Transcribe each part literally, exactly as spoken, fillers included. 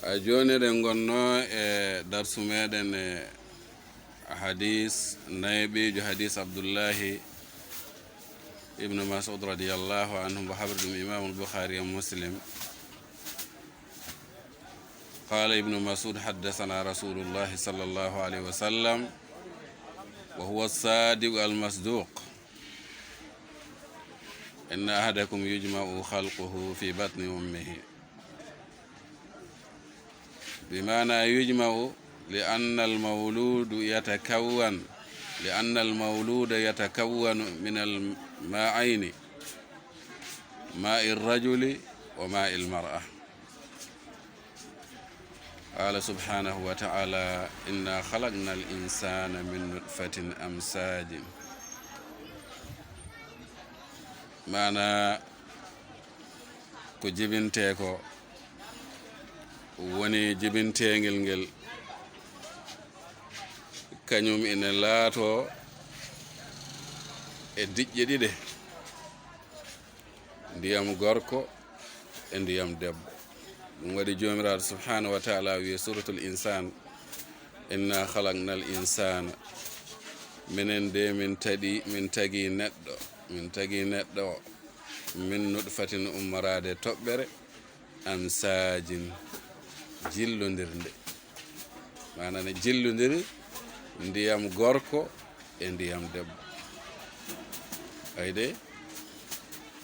A jooni eɗen ngonnoo e darsu meɗen e hadis nayɓiijo, hadis Abdullahi ibnu Mas'ud radiyallahu anhu, mo habri ɗum Imamul Bukhari e Muslim. قال ابن مسعود: حدثنا رسول الله صلى الله عليه وسلم وهو الصادق المصدوق: إن أحدكم يجمع خلقه في بطن أمه. بمعنى يجمع، لأن المولود يتكون، لأن المولود يتكون من الماءين، ماء الرجل وماء المرأة. قال سبحانه وتعالى: إنا خلقنا الإنسان من نطفة أمشاج. Maana ko jibintee ko woni jibinteengel ngel, kañum ina laatoo e diƴƴe ɗiɗe, ndiyam gorko e ndiyam debbo. Ɗum waɗi Joomiraaɗo subhanahu wa taala wiye, Suratul Insan: إنا خلقنا الإنسان. Minen de min taɗi, min tagi neɗɗo, min tagi neɗɗo o, من نطفة, ummoraade toɓɓere, أمشاج, jillondirnde. Maana ne jillondiri ndiyam gorko e ndiyam debbo. Ay de,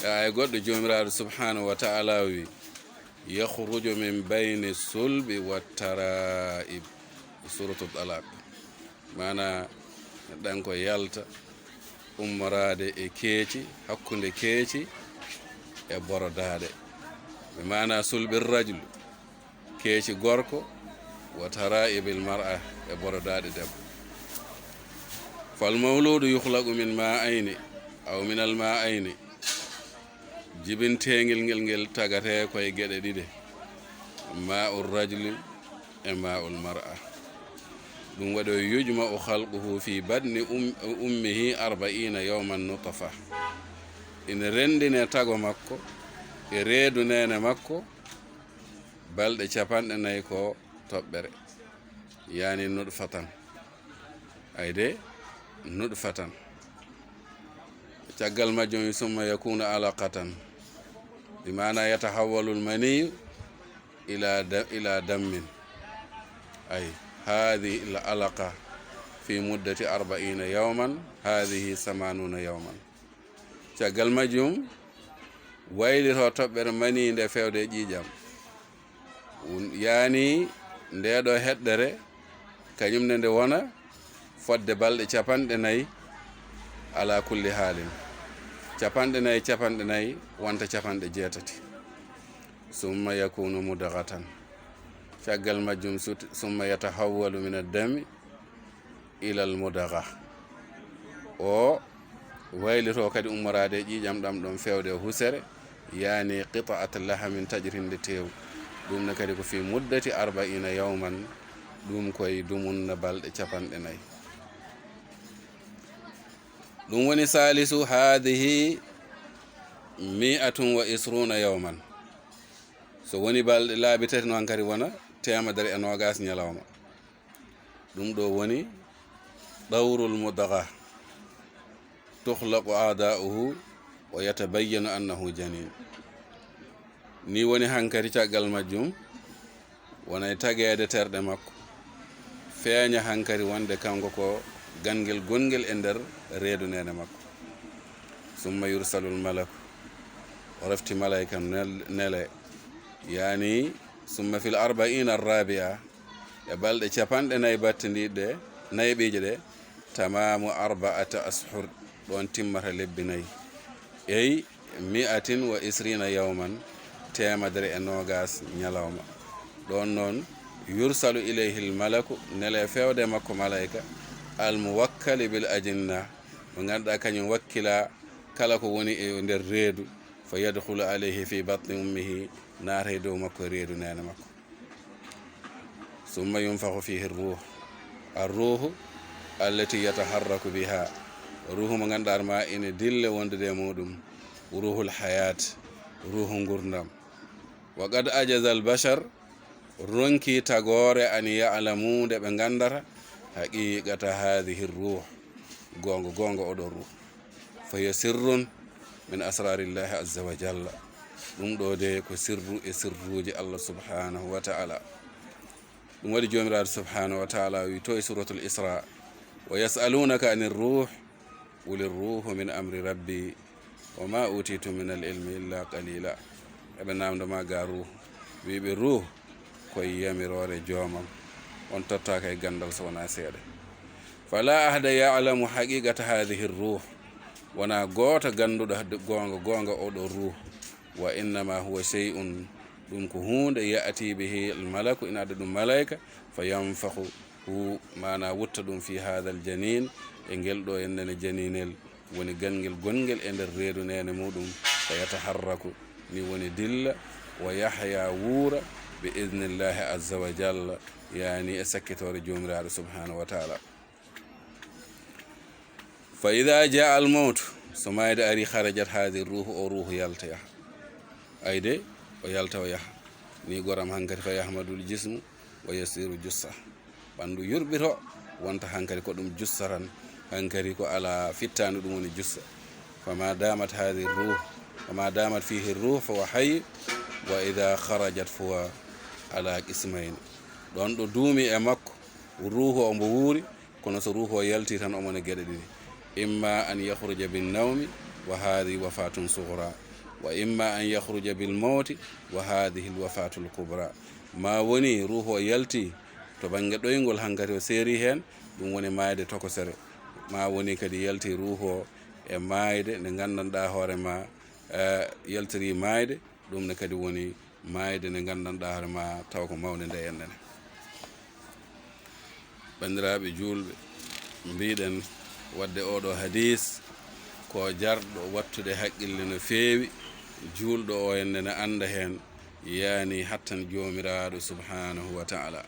ay goɗɗo Joomiraaɗo subhanahu wa taala wi, يخرج من بين الصلب والترائب. Suratu Talaq. Maana ɗan ko yalta ummoraade e keeci, hakkunde keeci e borodaaɗe. Ɓe maana sulbir rajul, keeci gorko, wa taraibil mar'a, e borodaaɗe debbo. Fal mawludu yukhlaqu min ma'ayni aw minal ma'ayni. Jibinteengel ngel, ngel tagatee koye geɗe ɗiɗe, ma'ur rajuli e ma'ul mar'a. Ɗum waɗi o yujma'u khalquhu fi batni um-, ummihi arba'ina yawman nutfa. Ina renndine tago makko e reedu neene makko balɗe capanɗe nayi ko toɓɓere, yaani nutfatan. Ay de, nutfatan. Caggal majjum, summa yakunu alaqatan, bi maana yatahawwalul maniyu ila da-, ila dammin. Ay, hadhihi al alaqa fi muddati arba'ina yawman, hadhihi samanuna yawman. Caggal majjum, waylito toɓɓere mani nde fewde e ƴiiƴam. Un-, yaani, ndee ɗoo heɗɗere, kañum ne nde wona fodde balɗe capanɗe nayi, ala kulli haalin. Capanɗe nayi, capanɗe nayi, wonta capanɗe jeetati. Summa yakunu mudghatan. Caggal majjum, sut-, summa yatahawwalu min ad-dami ilal mudagha. O waylito kadi ummoraade e ƴiiƴam ɗam ɗon fewde e husere, yaani qita'at lahamin, taƴrinde teewu. Ɗum ne kadi ko fi muddati arba'ina yawman, ɗum koye dumunna balɗe capanɗe nayi. Ɗum woni salisu, hadhihi mi'atun wa isruna yawman. So woni balɗe laabi tati noon kadi wona teemedere e noogaas ñalawma. Ɗum ɗo woni dawrul mudagha, tukhlaqu a'da'uhu wa yatabayyanu annahu janin. Ni woni hankadi caggal majjum wonay tageede terɗe makko, feeña hankadi wonde kanko ko ganngel gonngel e nder reedu neene makko. Summa yursalul malaku, o refti malayka nel-, nele, yaani summa fil arba'ina rabi'a, e balɗe capanɗe nayi battindiiɗe, nayɓiije ɗe, tamamu arba'ata ashur, ɗon timmata lebbi nayi. Ey, mi'atin wa isrina yawman, teemedere e noogaas ñalawma. Ɗon noon, yursalu ilayhil malaku, nele fewde makko malayka, al muwakkali bil ajinna, mo ngannduɗaa kañum wakkila kala ko woni e nder reedu, fa yadkhulu alayhi fi batni ummihi, naata e dow makko e reedu neene makko. Summa yunfakhu fihi ruh. Ar-ruhu allati yataharraku biha. Ruhu mo ngannduɗaa ma ene dille wondude e muɗum. Ruhul hayat. Ruhu ngurdam. Wa qad ajaza al-bashar ronki tagoore an ya'lamu, nde ɓe nganndata, haqiqata hadhihi ruh, goonga goonga oɗo ruh. Fa hiya sirrun min asrarillahi azza wa jalla. Ɗum ɗo de ko sirru e sirruuji Allah subhanahu wa ta'ala. Ɗum waɗi Joomiraaɗo subhanahu wa ta'ala wi to e suratul Isra: "Wa yas'alunaka anir ruh, qulir ruhu min amri rabbi, wa ma utitum min al ilmi illa qalila." Eɓe namdo ma ga ruh, wiɓe ruh koye yamiroore joomam, on tottaka e gandal so wona seeɗa. Fala ahada ya'lamu haqiqata hadhihi ruh, wona gooto gannduɗo goonga goonga oɗo ruh. Wa innama huwa shay'un, ɗum ko huunde, ya'ti bihi al malaku, ina adda ɗum malayka, fa yanfakhu hu, mana wutta ɗum, fi hadha al janin, e ngel ɗo en nene janinel, woni gangel gongel e nder reedu nene muɗum, fa yataharraku, ni woni dilla, wa yahya, wuura, bi idnillahi azza wa jalla, yani e sakkitore Joomiraaɗo subhanahu wa ta'ala. Fa idha jaa al mawtu, so mayde ari, kharajat hadhihi ruhu, o ruhu yalta yaha. Ayde, o yalta o yaha. Ni goram hankadi fa yahmadul jismu wa yasiru jussa. Ɓanndu yurɓito, wonta hankadi ko ɗum jussa tan, hankadi ko ala fittaandu ɗum woni jussa. Fama damat hadhihi ruh, fama damat fihi ruh fa huwa hayy, wa idha kharajat fa huwa ala qismayn. Ɗon ɗo duumi e makko, ruhu o mbo wuuri, kono so ruhu o yalti tan, omo ne geɗe ɗiɗi. Imma an yakhruja bin nawmi, wa hadhihi wafatun sughra, wa imma an yakhruja bil mawti, wa hadhihi al wafatul kubra. Ma woni ruhu o yalti to bannge ɗoyngol, hankadi o seeri heen, ɗum woni maayde tokosere. Ma woni kadi yalti ruhu o e maayde nde nganndanɗaa hoore ma, eh, yaltiri maayde, ɗum ne kadi woni maayde nde nganndanɗaa hoore ma taw ko mawnde nde en nene. Banndiraaɓe juulɓe, mbiɗen wadde oɗo hadis ko jarɗo wattude haqqille no feewi, juulɗo o en nene annda heen, yani hattan Joomiraaɗo subhanahu wa ta'ala.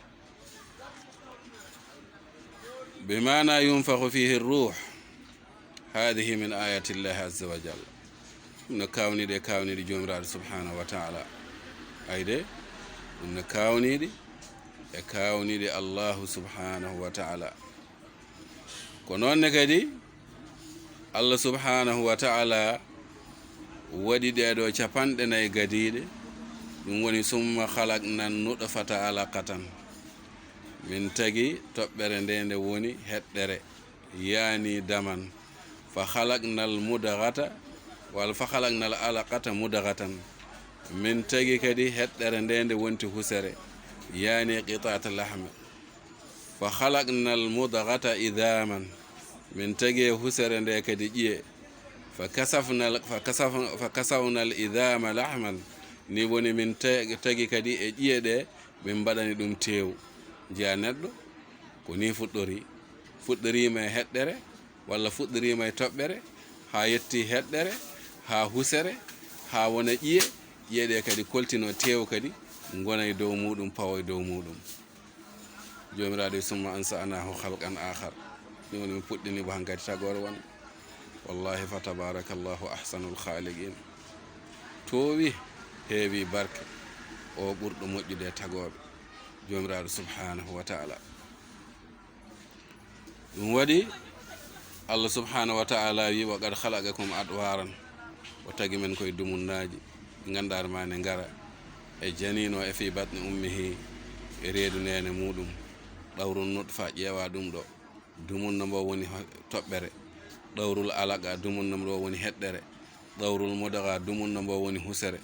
Bi maana yunfakhu fihi ruh, hadhihi min ayati llahi azza wa jalla. Ɗum no kawniɗi e kawniɗi Joomiraaɗo subhanahu wa ta'ala. Ayde, ɗum no kawniɗi e kawniɗi Allahu subhanahu wa ta'ala. Ko noon ne kadi, Allah subhanahu wa ta'ala waɗi ɗee ɗo capanɗe nayi gadiiɗe, ɗum woni, summa khalaqna nutfata alaqatan. Min tagi toɓɓere nde, nde woni heɗɗere, yani daman. Fa khalaqna al mudghata, wal fa khalaqna al alaqata mudghatan. Min tagi kadi heɗɗere nde, nde wonti husere, yani qit'ata lahma. Fa khalaqna al mudghata idhaman. Min tagi e husere nde kadi ƴiye. Fa kasafna al, fa kasaf-, fa kasawna al idhama lahman. Ni woni min te-, tagi kadi e ƴiye ɗe, min mbaɗani ɗum teewu. Njiya neɗɗo, ko ni fuɗɗori. Fuɗɗorima e heɗɗere, walla fuɗɗorima e toɓɓere, haa yetti heɗɗere, haa husere, haa wona ƴiye. Ƴiye ɗe kadi koltino teewu kadi, ngona e dow muɗum, pawo e dow muɗum. Joomiraaɗo wi, "Summa ansa'naahu khalqan aakhar." Ɗum woni, min puɗɗini mo hankadi tagoore won. Wallahi, fa tabarakallahu ahsanul khaliqin. Toowi, heewi barke, o ɓurɗo moƴƴude e tagooɓe, Joomiraaɗo subhanahu wa ta'ala. Ɗum waɗi, Allah subhanahu wa ta'ala wi, "Wa qad khalaqakum atwaran." O tagi men koye dumunnaaji ɗi ngannduɗaa ma ne ngara e janiino, e fi batni ummihi, e reedu neene muɗum. Dawrun nutfa, ƴeewa ɗum ɗo, dumunna mbo woni ho-, toɓɓere. Dawrul alaqa, dumunna mbo woni heɗɗere. Dawrul mudgha, dumunna mbo woni husere.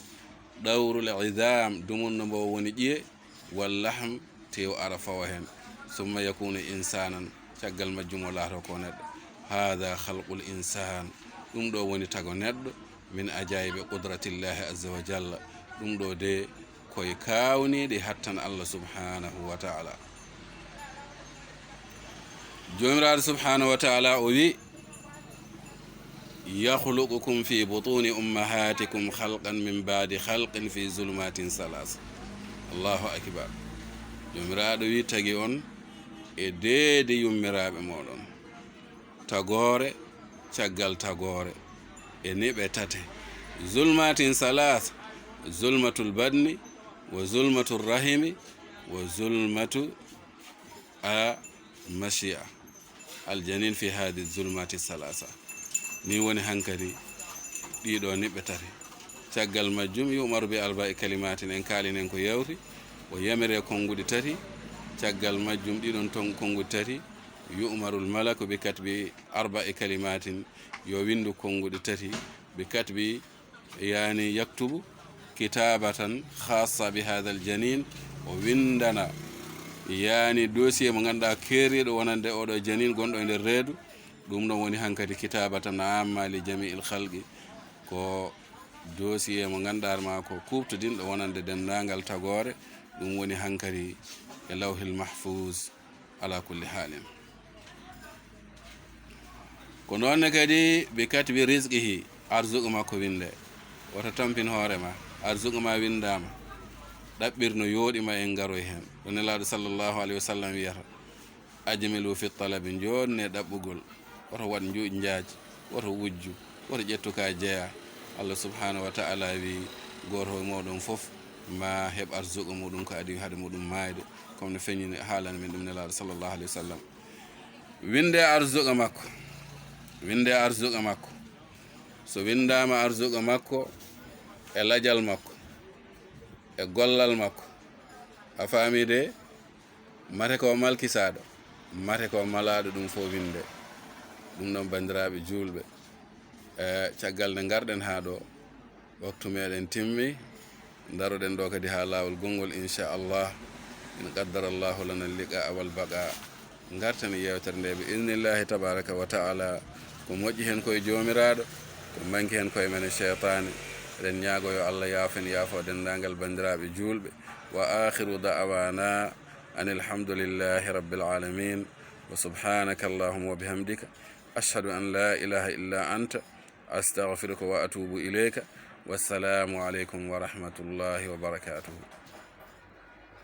Dawrul idham, dumunna mbo woni ƴiye. Wal lahm, tew ara fawa heen. Summa yakunu insanan, caggal majjum o laato ko neɗɗo. Hadha khalqul insan, ɗum ɗo woni tago neɗɗo. Min ajaibi qudratillahi azza wa jalla, ɗum ɗo de koye kawniɗi hattan Allah subhanahu wa ta'ala. Joomiraaɗo subhanahu wa ta'ala o wi, "Yakhluqukum fi butuni ummahatikum khalqan min ba'di khalqin fi zulumatin salas." Allahu akbar. Joomiraaɗo wi, "Tagi on e deedi yummiraaɓe mooɗon, tagoore caggal tagoore, e niɓe tate. Zulmatin salas, zulmatul badni, wa zulmatul rahimi, وظلمة المشيئة. الجنين في هذه الظلمات الثلاثة. Ni woni hankadi ɗiɗo niɓɓe tati. Caggal majjum, يؤمر بأربع كلمات, en kaalinen ko yawti, o yamire konnguɗi tati. Caggal majjum, ɗiɗon ton konnguɗi tati, يؤمر الملك بكتب أربع كلمات, yo winndu konnguɗi tati, بكتب, yani يكتب, كتابة خاصة بهذا الجنين, o winndana, yani dossier mo ngannduɗaa keeriiɗo wonande oɗo janin gonɗo e nder reedu. Ɗum ɗon woni hankadi كتابة عامة لجميع الخلق, ko dossier mo ngannduɗaa ma ko kuuɓtodinɗo wonande denndaangal tagoore. Ɗum woni hankadi e Lawhil Mahfuuz. Ala kulli haalin. Ko noon ne kadi, بكتب رزقه, arsuku makko winnde. Wota tampin hoore ma, arsuku ma winndaama. Ɗaɓɓir no yooɗi ma, en ngaroy heen. Ɗo Nelaaɗo sallallahu alayhi wa sallam wiyata, أجملوا في الطلب, njoɗne ɗaɓɓugol. Woto waɗ njuuj njaaj, woto wujju, woto ƴettu ka jeyaa. Allah subhanahu wa ta'ala wi, gooto e mooɗon fof ma heɓ arsuku muɗum ko adii hade muɗum maayde, comme no feeñini haalani men ɗum Nelaaɗo sallallahu alayhi wa sallam. Winnde arsuku makko, winnde arsuku makko. So winndaama arsuku makko e lajal makko, e gollal makko, a faami de, mate ko malkisaaɗo, mate ko malaaɗo, ɗum fof winnde. Ɗum ɗon, banndiraaɓe juulɓe, e caggal nde ngarɗen haa ɗo, waktu meɗen timmi, daroɗen ɗo kadi haa laawol gonngol, inchallah, إن قدر الله لنا اللقاء والبقاء. Ngarten e yeewtere nde bi idnillahi tabaraka wa ta'ala. Ko moƴƴi heen ko e Joomiraaɗo, ko manki heen ko e men e seytaane. Eɗen ñaago yo Allah yaafo en, yaafo denndaangal banndiraaɓe juulɓe. وآخر دعوانا أن الحمد لله رب العالمين. وسبحانك اللهم وبحمدك، أشهد أن لا إله إلا أنت، أستغفرك وأتوب إليك. والسلام عليكم ورحمة الله وبركاته.